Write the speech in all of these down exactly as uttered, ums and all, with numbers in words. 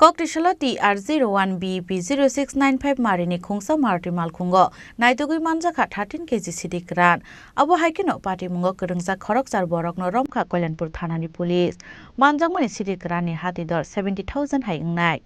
Koktisalo T R zero one B P zero six nine five marini khungsa Marti malkhungo naitugwi manjakha thirteen K G sidi kwran. Abo hai kheno patimungo kwrwngjak khoroksa borokno romkha Koilanpur thanani police. Manjakmani sidi kwranni hati dor seventy thousand hai wngnai.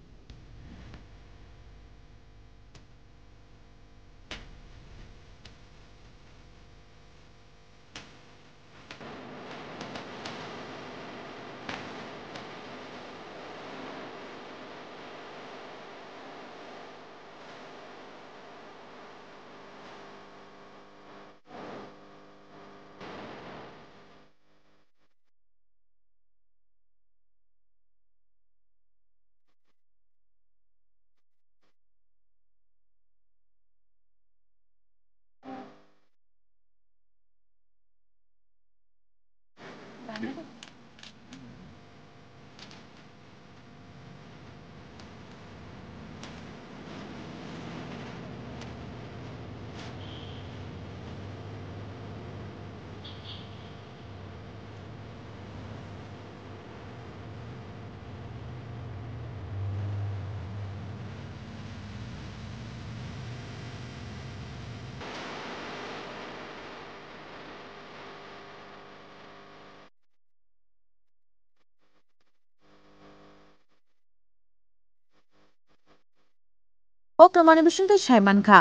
Koktwmani bisingtwi sai mankha,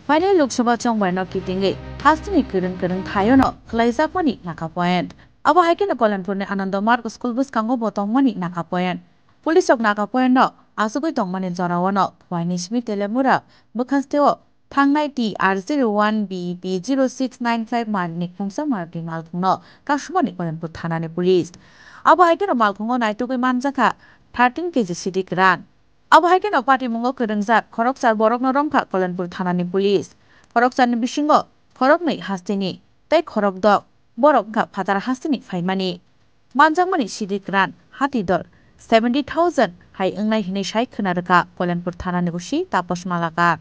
phainai Lok Sabha chongbaino kitingwi hasteni kwrwng kwrwng thaiono khwlaijakmani naka point. Abo hai kheno Koilanpurni Anando Marg school bwskango bo tongmani naka point. Police rok naka point no achugwi tongmani joraono phuaini simi Telemura bwkhasteo thangnai T R zero one B P zero six nine five marini khungsa Marti malkhungno kasumani Koilanpur thanani police. Abo hai kheno malkhungo naitugwi manjakha thirteen K G sidi kwran. Abo hai kheno patimungo kwrwngjak khoroksa borokno romkha Koilanpur thanani police. Khoroksani bisingo khoroknwi hasteni tei khorokdok borok wngkha phatar hasteni phaimani. Manjakmani sidi kwran hati dor seventy thousand hai wngnai hinwi sai khwna rwkha Koilanpur thanani O C Taposh Malakar.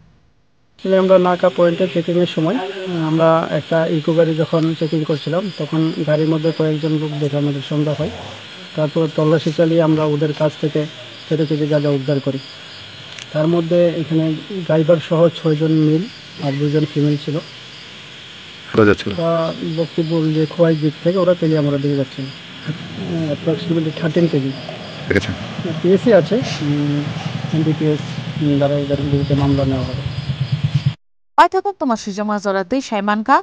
আসলে আমরা নাকা পয়েন্টে চেকিংয়ের সময়, আহ, আমরা একটা ইকো গাড়ি যখন চেকিং করছিলাম, তখন গাড়ির মধ্যে কয়েকজন লোক দেখে আমাদের সন্দেহ হয়। তারপর তল্লাশি চালিয়ে আমরা ওদের কাছ থেকে তেরো কেজি গাঁজা উদ্ধার করি। তার মধ্যে এখানে ড্রাইভার সহ ছয়জন মেল আর দুজন ফিমেল ছিল। কোথায় যাচ্ছিল? ওরা বক্তব্য অনুযায়ী খোয়াই দিক থেকে ওরা তেলিয়ামুড়ার দিকে যাচ্ছিল। Approximately thirteen KG. ঠিক আছে। পিএসসি আছে, উম, এনডিপিএস, উম, দ্বারা এদের বিরুদ্ধে মামলা নেওয়া হবে। Paithakgwi tongma swijama jora twi sai mankha,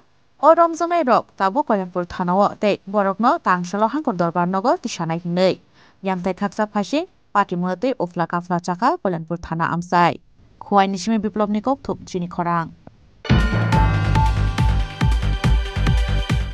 o romjaknai rok tabuk Koilanpur thanao tei borokno tangsalo Hangkor Dorbar nogo tisanai hinwi. Yamtai khaksa phaising, patimungno tei ufla kafla chakha Koilanpur thana amchai. Khuaini simi Biplobni kokthum chini khorang.